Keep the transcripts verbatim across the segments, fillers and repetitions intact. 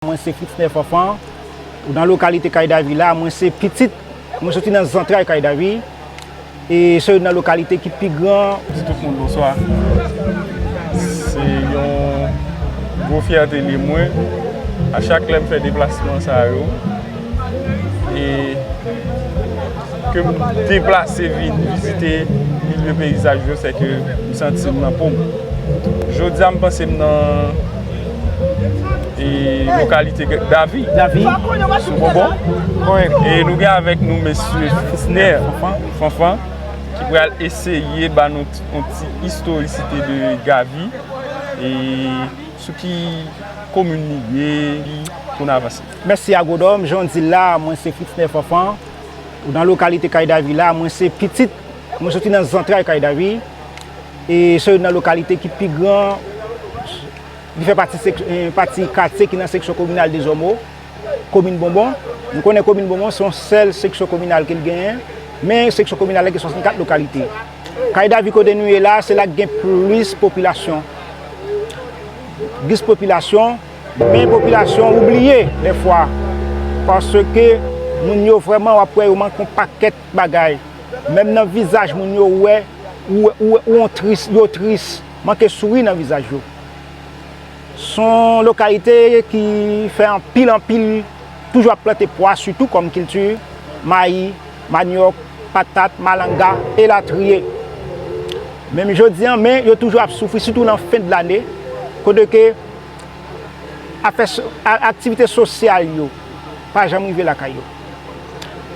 Mwen se Fritznè Fanfan, ou nan lokalite Kay Davi la, mwen se pitit, mwen soti nan zantray Kay Davi, e se youn nan lokalite ki pi gran. Di tout moun bonswa. Se yon gwo fyète li mwen. A chak lè m fè deplasman sa yo, e ke m deplase vin vizite milye peyizaj yo, se ke m santi m nan po m. Jodi a, m panse m nan, e, lokalite Davi, Davi, sou Bonbon. E nou gen avèk nou mesye Fritznè Fanfan, ki pral eseye ba nou yon ti istorisite de Gavi, e sou ki komin li ye, pou n avanse. Mèsi Agwonòm, jan w di l la, mwen se Fritznè Fanfan, ou nan lokalite Kay Davi la, mwen se pitit, mwen soti nan zantray Kay Davi, e se youn nan lokalite ki pi gran, li fè pati sek-, eh, pati katye ki nan seksyon kominal Dezòmo, komin Bonbon. Nou konnen komin Bonbon se yon sèl seksyon kominal ke l genyen, men seksyon kominal la gen swasannkat lokalite. Kay Davi kote nou ye la, se la k gen plis popilasyon. Plis popilasyon, men popilasyon oubliye dèfwa, paske moun yo vrèman, w ap wè yo manke yon pakèt bagay. Menm nan vizaj moun yo, ou wè, ou, ou, ou tris, yo tris, manke souri nan vizaj yo. Se yon lokalite ki fè anpil, anpil, toujou ap plante pwa, sitou kòm kilti, mayi, manyòk, patat, malanga, elatriye. Menm jodi a, men yo toujou ap soufri, sitou nan fen de lane, kote ke afè so-, a-, aktivite sosyal yo pa janm rive lakay yo.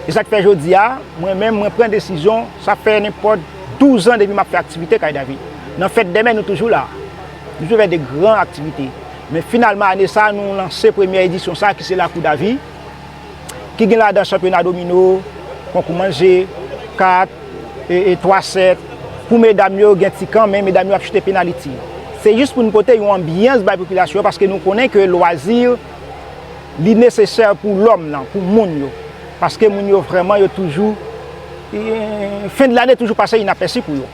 E sa k fè jodi a, mwen menm, mwen pran desizyon, sa fè nenpòt douz an depi m ap fè aktivite Kay Davi. Nan fèt dèmen, nou toujou la. Nou toujou fè de gran aktivite. Men finalman, ane sa, nou lanse premyè edisyon sa, ki se Lakou Davi, ki gen ladan chanpyona domino, konkou manje, kat, e, e twa sèt. Pou medam yo, gen ti kan, men medam yo ap choute penaliti. Se jis pou n pote yon anbyans bay popilasyon an, paske nou konnen ke lwazi, li nesesè pou lòm nan, pou moun yo. Paske moun yo vrèman, yo toujou, e, fen de lane toujou pase inapèsi pou yo.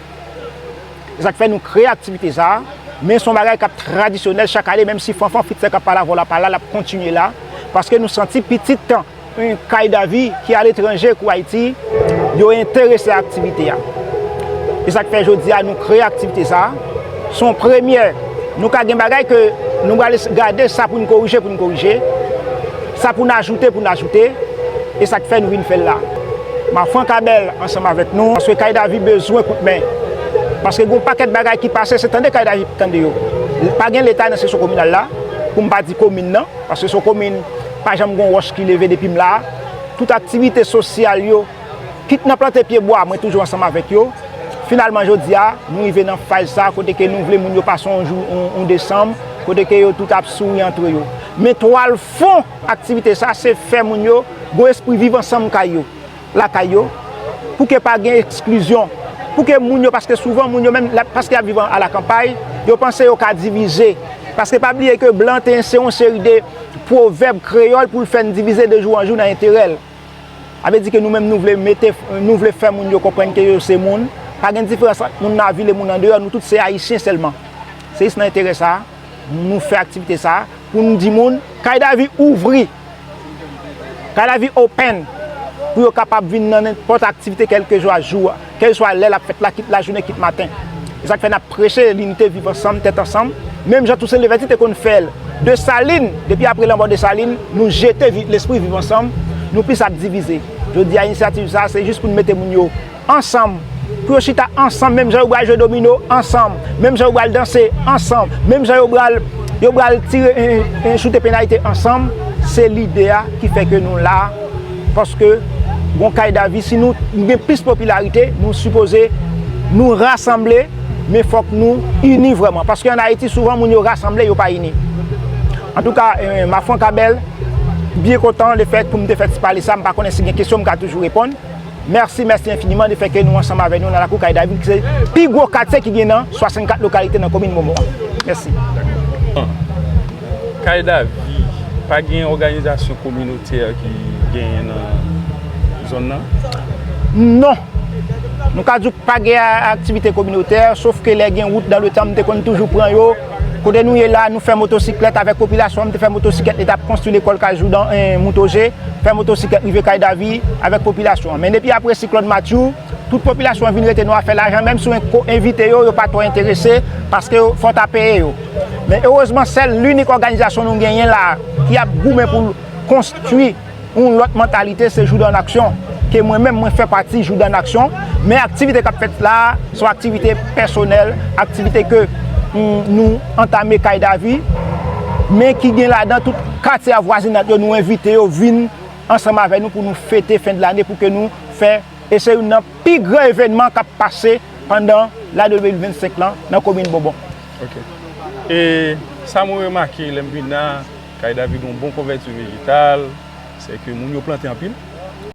E sa k fè nou kreye aktivite sa a, men se yon bagay k ap tradisyonèl chak ane, menm si Fanfan Fritznè k ap pale avè w la pa la, l ap kontinye la, paske nou santi pitit tan, eh, Kay Davi ki aletranje kou Ayiti, yo enterese a aktivite a. E sa k fè jodi a nou kreye aktivite sa a. Se yon premyè. Nou ka gen bagay ke nou pral gade sa pou n korije, pou n korije, sa pou n ajoute, pou n ajoute, e sa k fè nou vin fè l la. Mafran Kabèl ansanm avèk nou, paske Kay Davi bezwen kout men. Paske gen yon pakèt bagay ki pase, se tande Kay Davi tande yo. Pa gen Leta nan seksyon kominal la, pou m pa di komin nan, paske se yon komin, pa janm gen yon wòch ki leve depi m la. Tout aktivite sosyal yo, kit nan plante pyebwa, mwen toujou ansanm avèk yo. Finalman, jodi a, nou rive nan faz sa, kote ke nou vle moun yo pase yon jou, yon, yon desanm, kote ke yo tout ap souri antre yo. Men twal fon aktivite sa, se fè moun yo gon espri viv ansanm kay yo, lakay yo, pou ke pa gen eksklizyon, pou ke moun yo, paske souvan moun yo menm, la, paske y ap viv an, alakanpay, yo panse yo ka divize. Paske pa bliye ke blan te ense yon seri de pwovèb kreyòl pou l fè n divize de jou an jou nan enterè l. Sa vle di ke nou menm nou vle mete, nou vle fè moun yo konprann ke yo se moun. Pa gen diferans ant moun nan vil e moun andeyò, nou tout se ayisyen sèlman. Se jis nan enterè sa a, nou fè aktivite sa a, pou n di moun, Kay Davi ouvri, Kay Davi open, pou yo kapab vin nan nenpòt aktivite, kèlkeswa jou a, kèlkeswa lè l ap fèt la, kit lajounen, kit maten. E sa k fè n ap preche linite, viv ansanm, tèt ansanm, menm jan Tousen Levèti te konn fè l. Desalin, depi apre lanmò Desalin, nou jete vi-, lespri viv ansanm, nou plis ap divize. Jodi a, inisyativ sa a, se jis pou n mete moun yo ansanm, pou yo chita ansanm, menm jan yo pral jwe domino ansanm, menm jan yo pral danse ansanm, menm jan yo pral, yo pral tire, e, e, choute penalite ansanm. Se lide a ki fè ke nou la, paske gon Kay Davi, si nou gen plis popilarite, nou sipoze nou rasanble, men fòk nou ini vrèman. Paske ann Ayiti, souvan moun yo rasanble, yo pa ini. Antouka, e, Mafran Kabèl, byen kontan lefèt pou m te fè ti pale sa, m pa konnen si gen kesyon, m ka toujou reponn. Mèsi, mèsi enfiniman de fè ke nou ansanm avè nou nan lakou Kay Davi, ki se pi gwo katye ki gen nan swasannkat lokalite nan komin Bonbon an. Mèsi. Kay Davi, pa gen òganizasyon kominotè ki genyen nan zòn nan? Non. Nou ka di w pa gen a-, aktivite kominotè, sof ke lè gen wout dan le tan, m te konn toujou pran yo, Kote nou ye la, nou fè motosiklèt avèk popilasyon an. M te fè motosiklèt, leta ap konstwi lekòl kay Joudan, en, Moutoje, fè motosiklèt rive kay Davi avèk popilasyon an. Men depi apre siklòn Matthew, tout popilasyon an vin rete, nou ap fè lajan, menm si w enko-, envite yo, yo pa twò enterese, paske yo, fò w ta peye yo. Men erezman, sèl linik òganizasyon nou genyen la, ki ap goumen pou l konstwi yon lòt mantalite, se Joudan an Aksyon, ke mwen menm mwen fè pati Joudan an Aksyon, men aktivite k ap fèt la, se yon aktivite pèsonèl, aktivite ke, mm, nou antame kay Davi, men ki gen ladan tout katye avwazinat yo, nou envite yo vin ansanm avè nou pou nou fete fen de lane, pou ke nou fè, e se youn nan pi gran evènman k ap pase pandan lane de mil vennsenk lan nan komin Bobon. Ok. E sa mwen remake lè m vin la, kay Davi gen yon bon kouvèti vejetal, se ke moun yo plante anpil.